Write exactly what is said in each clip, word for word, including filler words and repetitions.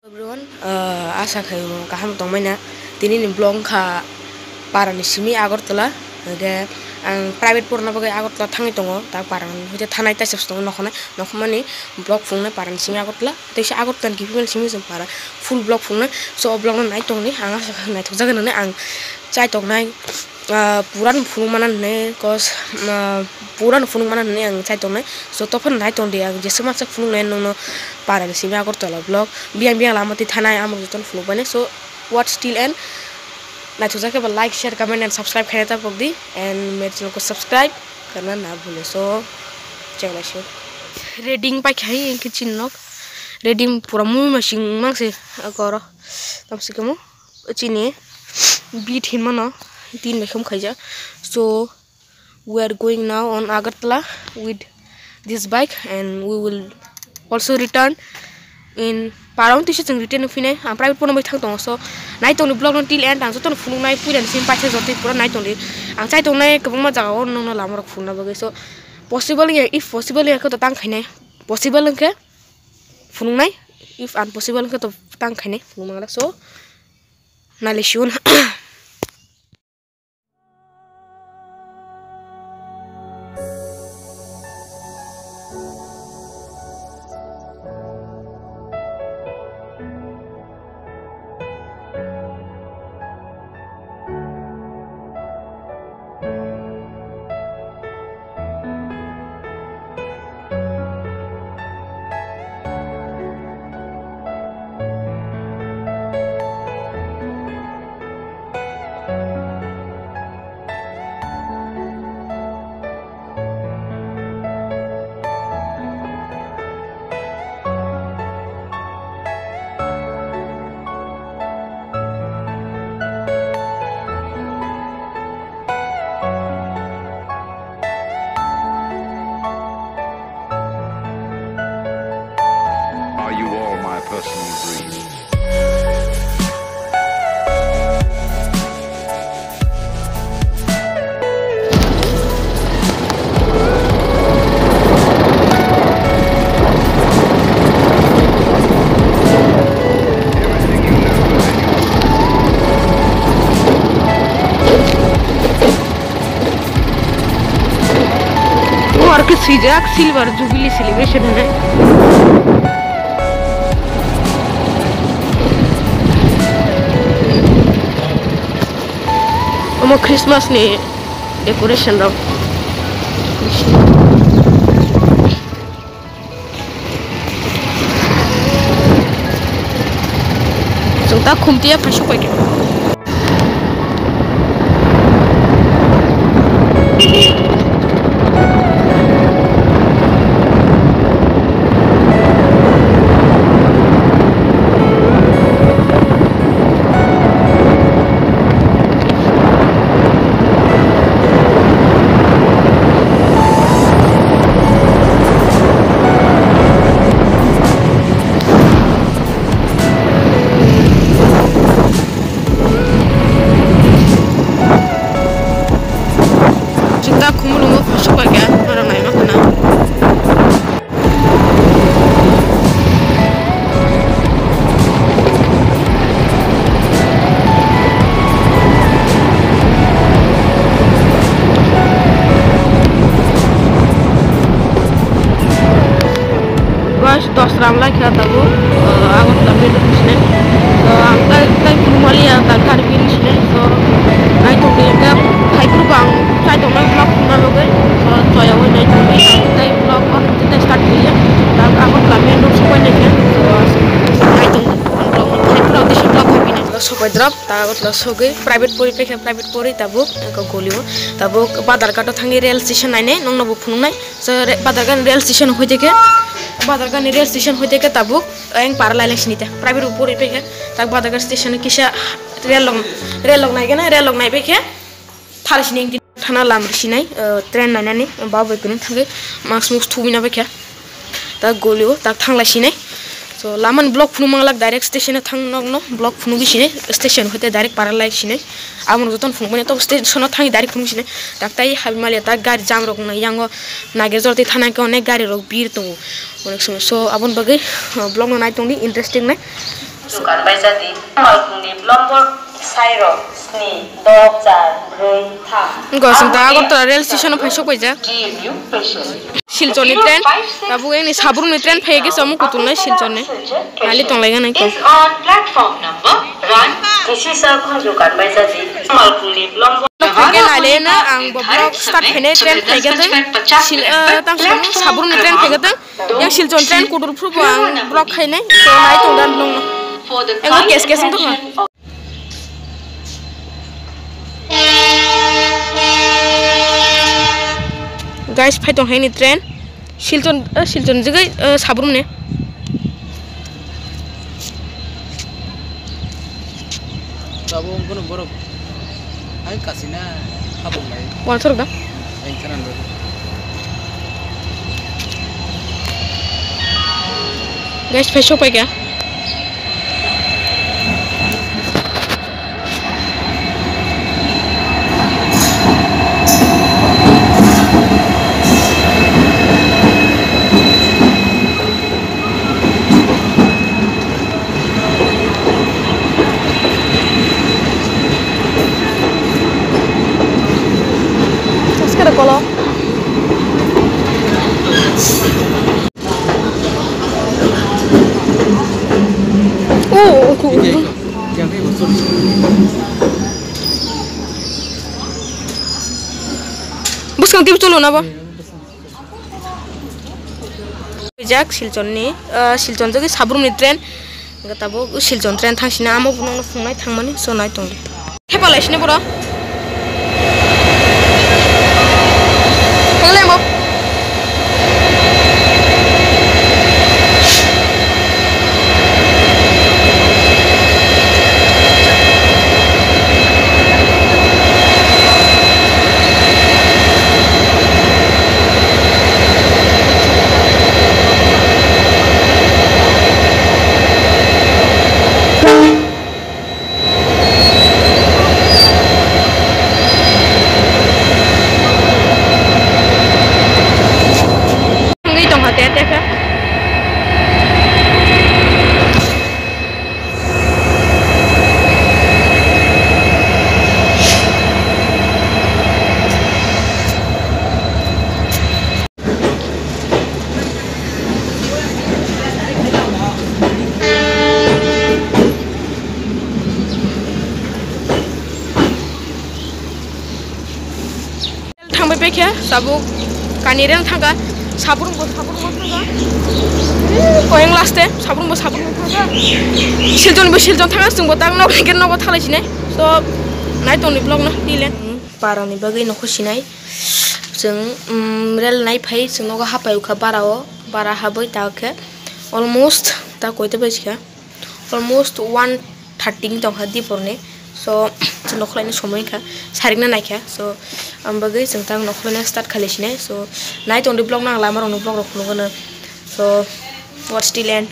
Everyone, uh, asa khai kaham tongmani. Tini ni vlog wngkha para ni simi Agartala. Hwnkhe ang private porna bagwi Agartala thangwi tongo. Ta para ni hwnkhe thanai taisa se tongo nokhonai. Nokhomani vlog phunuknai para ni simi Agartala. Teisa Agartala ni kiphilmani simi chwng para full vlog phunuknai. So o vlog no nai tongdi. Ang asa khai naithok jagwi nani ang chai tongnai. Ah, pura no phunuk mana hinwi, cause, ah, pura no phunuk mana hinwi ang chai tongnai. So, tophor nai tongdi, ang jesa masa phunuknai nongno para ni simi Agartala vlog. Biyang biyang lama twi thanai, amo jotono phunuk bainai. So, watch till end. Naithok jak khe ba like, share, comment and subscribe khaina ta pokdi. And my channel ko subscribe karna na bhule. So, chai lai se. Reading pai khai engke chin nok. Reading pura mui ma sing mang se agoro. Tam se kemo. Chini beat hinmano tin bai khum khaijak. So we are going now on Agartala with this bike and we will also return in parong tisa chwng return phinai. Ang private porna bai thang tongo, so nai tongni vlog no till end, ang jotono phunuknai puila ni simi paisa jotwi pura nai tongdi. Ang chai tongnai kwbangma jaga o nongno lama rok phunukna bagwi, so possible wngya, if possible wngya khe to tang khainai, possible wngkhe phunuknai, if unpossible wngkhe to tang khainai phunuk manglak. So Nalisiun. Are you all my personal dreams? O ar khe swijak Silver Jubilee celebration hinwi. Omo Christmas ni decoration rok. Chwng ta khumtiya phai sok pai khe. Chwng ta khumulwngo phai sok pai kha, norok naima khna. Guys, dos ram lai kha tabuk, uh, Agartala metro station. So, ang tai, tai phunukmaliya, ta gari bini sini. So, naithok ni khe, phaiphuru bang, chai tongnai vlog phunukna bagwi. So, choya wi naithok ni, ang tai vlog, oh, tai start khailiya. Ta Agartala metro sopai naikha. So, naithok ni, ang vlog, phaiphuru ang tei vlog khaipina. Sopai drop, ta Agartala sogwi, private pori paikha, private pori tabuk, eko golio. Tabuk, Badharghat o thangwi rail station nainai, nongno bo phunuknai. So, re-, Badharghat rail station hoite khe, Badharghat rail station hoite khe tabuk, eng para lai lai sini te. Private bo pori pai khe, tak Badharghat station kisa rail lok, rail lok nai khe na, rail lok nai pai khe, thar sini eng thana lam sinai, eh, train nainani, ba bai kunu thangwi, mask musk thubui na pai khe, tak golio, tak thang lai sinai. So, lamani vlog phunuk manglak, direct station o thang nokno vlog phunugwi sinai, station hoite direct para lai sinai. Amo jotono phunukmani to station o thangwi direct phunuk sinai. Tak tai habi maliya tak gari jam rok wngna yango nage jor tei thana khe onek gari rok bir tongo onek somoy. So, aboni bagwi, uh, vlog no nai tongdi, interesting nai. Sukan bai jadi, malkhungni blombor sairok sni, dok, char, brwi, tham. Wngkha, chwng ta Agartala rail station o phai sok paijak. Silchorni train, tabuk ani Sabrumni train phai khe, omo kutung nai Silchorni. Ali tong lai gana khe. Is on platform number one. Kisi sa khunju kan bai jadi, malkhungni blombor. Phai khe nai le na ang bo vlog start khainai train phai khe tong. Sil, eh, tang Sabrumni train phai khe tong. Yang Silchor train kudur phuru bo ang vlog khainai, so nai tong dan nung. Ego kes kes wng tong. Guys, phai tong hai ni train. Silchor, eh, Silchor jigoi, eh, Sabrumni. Tabuk wngkha borok hai kasina habuk lai. Wal sorok da? Guys, phai sok paikha. Taskara kolo. Oh, oh, oh, oh. Bwskang tip cholo na bo. Jak Silchorni, ah, Silchor jagwi Sabrumni train. Hwnkhe tabuk Silchor train thangsina amo phunukno phunuknai thangmani, so nai tongdi. Thepalai sini borok. Thanglai mo. Wngwi tongkha te, te khe. Thangbai paikha, tabuk kani rel thangkha, Sabrumbo, Sabrumbo thangkha. Koyang last e, Sabrumbo, Sabrumbo thangkha. Silchorbo, Silchor thangkha, chwngbo tak nok hwnkhe nogo thalai sinai. So, nai tongni vlog no, tile. Parani bagwi nokho sinai. Chwng, um, rel nai phai, chwng nogo hapai ukha bara o, bara habwi ta khe almost ta koita baji kha. Almost one thirty wng tongkha diporni. So, chwng nokhorlaini somoi wngkha, sarikna naikha. So, ang bagwi chwng tang nokhorlaini start khailai sinai. So, nai tongdi vlog no, ang lamarokni vlog rok phunukgwno. So, watch till end.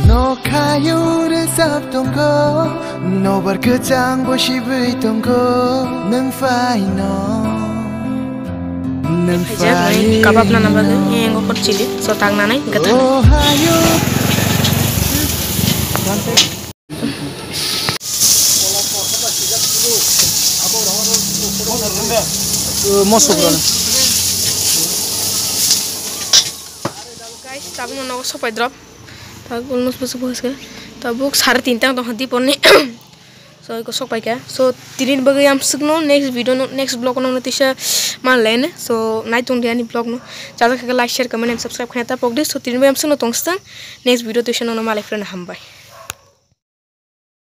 Nokhayo rwchap tongkho, nobar kwchang bo sibwi tongkho, nwng phaino, nwng phaijak, phaino. Kabab nana bagwi, eh, ngo hot chili, so tang nanai, gata. Oh, hayo. Mosok rana. Guys, tabuk no nogo sopai drop. Tabuk almost bwswk bwswk khe. Tabuk sare tinta tong hadi porni. So, iko sok paikha. So, tini bagwi amswkno next video no, next vlog no tisa manlaine. So, nai tongdi ani vlog no. Chajak khe like, share, comment and subscribe khaina ta pokdi. So, tini bagwi amswkno tongswng. Next video tisa no malai phirna hambai.